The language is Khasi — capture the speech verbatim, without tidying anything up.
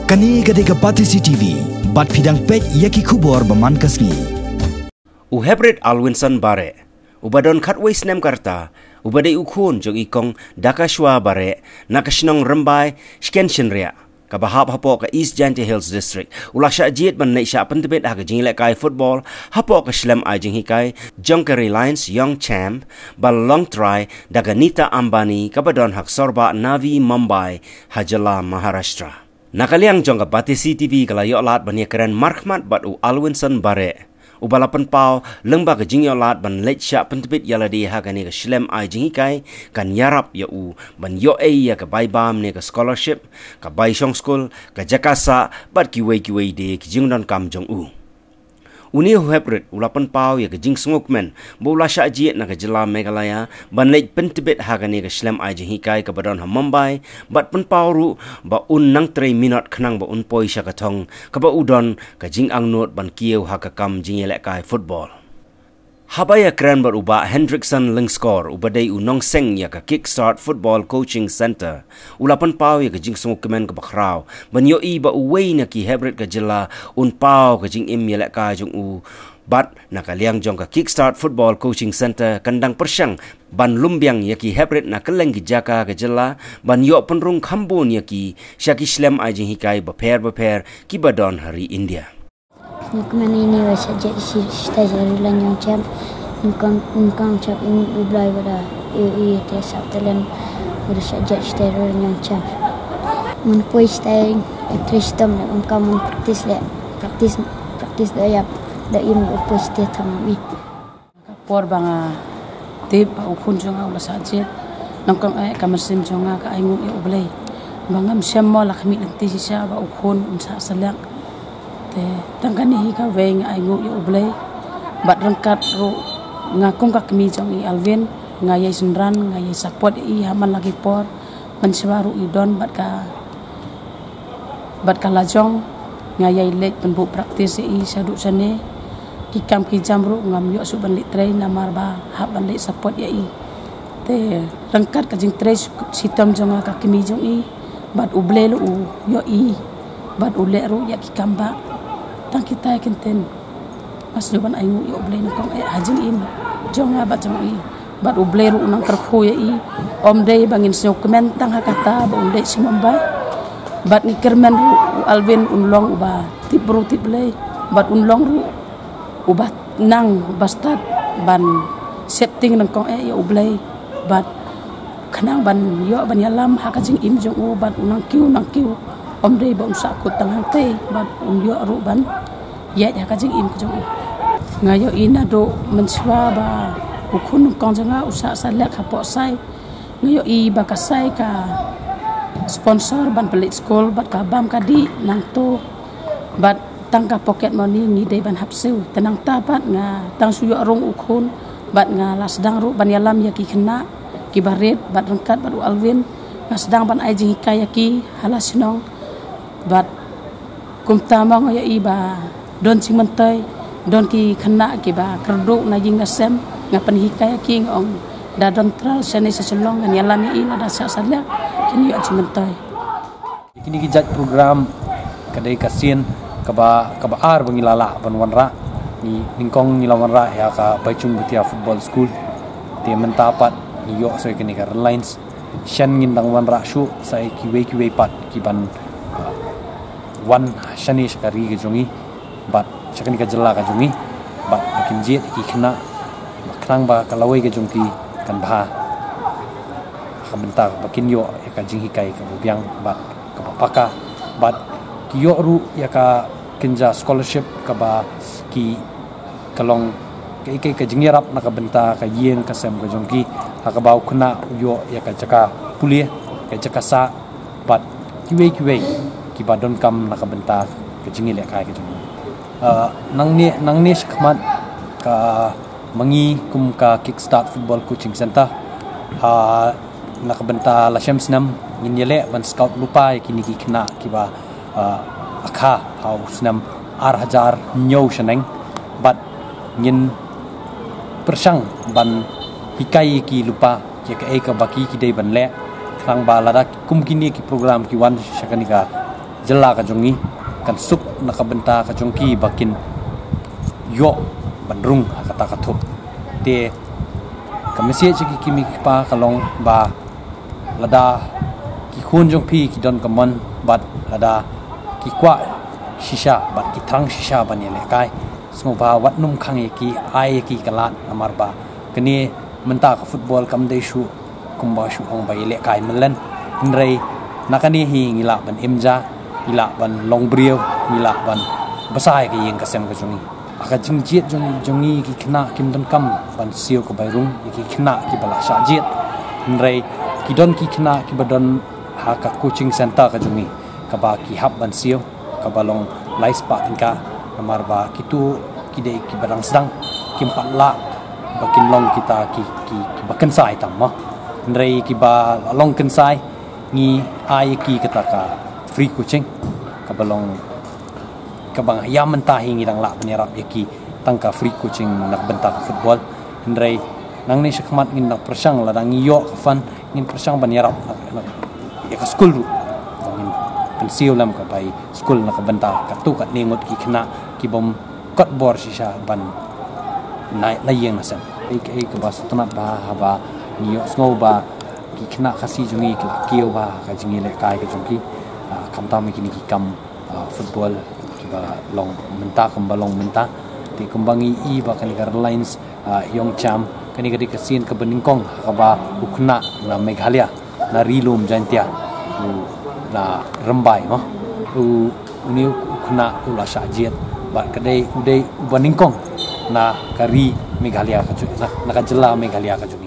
Kane ka dei ka Batesi T V, bad phi dang peit ïa ki khubor ba man ka sngi. U Heprit Alwinson Bareh, uba don khatwei snem ka rta, uba dei u khun jong i Kong Dakashwa Bareh, na ka shnong Rymbai, Shken Shynriah, kaba hap hapoh ka East Jaintia Hills District, u la shah jied ban leit shah pyntbit ha ka jingïalehkai football hapoh ka shlem ai jinghikai jong ka Reliance Young Champ, ba la long trai da ka Nita Ambani, kaba don ha ka sorbah Navi Mumbai, ha jylla Maharashtra. Na ka liang jong ka Batesi T V ka la ïoh lad ban ïakren markhmat bad u Alwinson Bareh, uba la pynpaw lyngba ka jingïoh lad ban leit shah pyntbit ïa lade ha kane ka shlem ai jinghikai, kan ïarap ïa u ban ïoh ei ïa ka bai bam ne ka scholarship, ka bai shong skul, ka jaka sah, bad kiwei kiwei de ki jingdonkam jong u. Une u Heprit u la pynpaw ïa ka jingsngewkmen ba u la shah jied na ka jylla Meghalaya ban leit pyntbit ha kane ka shlem ai jinghikai kaba don ha Mumbai, bad pynpaw ruh ba un nang trei minot khnang ba un poi sha ka thong kaba u don ka jingangnud ban kiew ha ka kam jingïalehkai football. Haba ïakren bad u Bah Hendrickson Lyngskor, uba dei u nongseng ïa ka Kickstart Football Coaching Centre, u la pynpaw ïa ka jingsngewkmen kaba khraw ban ïohi ba uwei na ki Heprit ka jylla un paw ka jingim ïalehkai jong u. Bad na ka liang jong ka Kickstart Football Coaching Centre kan dang pyrshang ban lum biang ïa ki Heprit na kylleng ki jaka ka jylla, ban ïoh pynrung kham bun ïa ki sha ki shlem ai jinghikai bapher bapher kiba don ha ri India. Ngi kmen ïa ine i subject shi, shi tai sa ri la ñiong champ. Ngi kong, ngi kong chap in u Blai wada i, i te sa talent wada subject shi tai ri la ñiong champ. Mun poi shi tai, eh, trei shitom le, mun kam mun practice le, practice, practice da ïap, da im u poi shi tai tam mi. Ka por ba nga tip ba u khun jong nga u la shah jied, nyngkong eh ka mynsiem jong nga ka ainguh ïa U Blei. Ba ngam shem mo la khmih lynti shisha ba u khun un shah seliak. Te tang kane hi kawei nga ainguh ïa U Blei. Bad ryngkat ruh nga kum ka kmie jong i Alvin, nga ïai synran, nga ïai support ïa i ha man la ki por. Mynshuwa ruh i don bad ka bad ka lajong, nga ïai leit pynbuh practice ïa i shaduh shane. Ki kam ki jam ruh ngam ïoh shuh ban leit trei namar ba hap ban leit support ïa i. Te ryngkat ka jingtrei shi-, shitom jong nga ka kmie jong i, bad U Blei ruh u ïohi, bad u leh ruh ïa ki kam ba tang kita ïa kyntien. Nga sngewbha ban ainguh ïa U Blei nyngkong eh ha jingim jong nga bad jong i. Bad U Blei ruh u nang kyrkhu ïa i. Ym dei ba ngin sngewkmen tang ha kata ba un leit sha Mumbai. Bad ngi kyrmen ruh u Alvin un long uba tip bru tip Blei. Bad un long ruh uba nang ba stad ban sheptieng nyngkong eh ïa U Blei. Bad khnang ban ïoh ban ïalam ha ka jingim jong u bad u nang kiew, nang kiew. Ym dei ba un sahkut tang hangtei bad un ïoh ruh ban ïaid ha ka jingim ka jong u. Nga ïohi naduh mynshuwa ba u khun nyngkong jong nga u shah seliak hapoh sai. Nga ïohi ba ka sai ka sponsor ban pynleit skul bad ka bam ka dih nangto. Bad tang ka pocket money ngi dei ban hap siew. Te nangta pat nga tang shu ïoh rung u khun bad nga la sdang ruh ban ïalam ïa ki khynnah kiba rit bad ryngkat bad u Alvin. Nga sdang ban ai jinghikai ïa ki ha la shnong. Bad kumta mo nga ïohi ba don jingmyntoi, don ki khynnah kiba kyrduh na ïing na sem, nga pynhikai ïa ki, nga ong da don trial shane sha Shillong ngan ïalam ïa i, lada shah seliak kin ïoh jingmyntoi. Kine ki jait program ka dei ka sien kaba, kaba ar ba ngi la lah ban wanrah. Ngi, nyngkong ngi la wanrah ïa ka Baichung Bhutia Football School. Te mynta pat ngi ïoh sa ïa kane ka Reliance. Shen ngin dang wanrah shuh sa ïa kiwei kiwei pat ki ban, uh, wan shane sha ka ri ka jong ngi bad sha kane ka jylla ka jong ngi, bad ba kin jied ïa ki khynnah, ba khnang ba ka lawei ka jong ki kan bha. Ha ka bynta ba kin ïoh ïa ka jinghikai kaba biang bad kaba paka, bad ki ïoh ruh ïa ka kynja scholarship kaba ki ka long ka, ka, ka jingïarap na ka bynta ka ïing ka sem ka jong ki, ha kaba u khynnah u ïoh ïa ka jaka pule, ka jaka sah, bad kiwei kiwei kiba donkam na ka bynta ka jingïalehkai ka jong ki. Ah, nangne, nangne shakhmat ka ma ngi kum ka Kickstart Football Coaching Centre, ha, na ka bynta la shem snem ngin ïaleh ban scout lypa ïa kine ki khynnah kiba, ah, akha ha u snem ar hajar hynñiew shaneng, bad ngin pyrshang ban hikai ïa ki lypa ïa kaei kaba ki, ki dei ban leh, khnang ba lada kum kine ki program ki wan sha kane ka jylla ka jong ngi kan suk na ka bynta ka jong ki ba kin ïoh ban rung ha kata ka thup. Te ka message ki kmie ki kpa ka long ba lada ki khun jong phi ki don ka mon bad lada ki kwah shisha bad ki thrang shisha ban ïalehkai, sngewbha wat nym khang ïa ki, ai ïa ki ka lad, namar ba kane mynta ka football kam dei shuh kumba shu ong ba ïalehkai mlien. Hynrei na kane hi ngi lah ban im ja, ngi lah ban long briew, ngi lah ban bsa ïa ka ïing ka sem ka jong ngi. Ha ka jingjied jong ngi, jong ngi ki khynnah kim donkam ban siew ka bai rung ïa ki khynnah kiba la shah jied. Hynrei ki don ki khynnah kiba don ha ka coaching center ka jong ngi, kaba ki hap ban siew, kaba long lai spah tyngka, namar ba kito ki dei kiba dang sdang, kim pat lah ba kin long kita ki, ki, kiba kynsai tam mo. Hynrei kiba la long kynsai, ngi ai ki kata ka free coaching, kaba long, kaba ïa mynta hi ngi dang lah ban ïarap ïa ki tang ka free coaching na ka bynta ka football. Hynrei nangne shakhmat ngin nang pyrshang, lada ngi ïoh ka fund ngin pyrshang ban ïarap na, na, ïa ka skul ruh ba ngin pynsiew lem ka bai skul na ka bynta katto katne ngut ki khynnah ki bym kot bor shisha ban na, na ïing na sem. Ei, ei kaba sngewtynnat bha haba ngi ïohsngew ba ki khynnah Khasi jong ngi ki la kiew bha ka jingïalehkai ka jong ki, ah, khamtam ïa kine ki kam, ah, football kiba long mynta kumba long mynta. Te kumba ngi i ba kane ka Reliance, ah, Yongcham, kane ka dei ka sien kaba nyngkong ha kaba u khynnah na Meghalaya, na Ri-lum Jaiñtia, u la rymbai mo. U, une u khynnah u la shah jied bad ka dei, u dei uba nyngkong na ka ri Meghalaya ka jong, na, na ka jylla Meghalaya ka jong.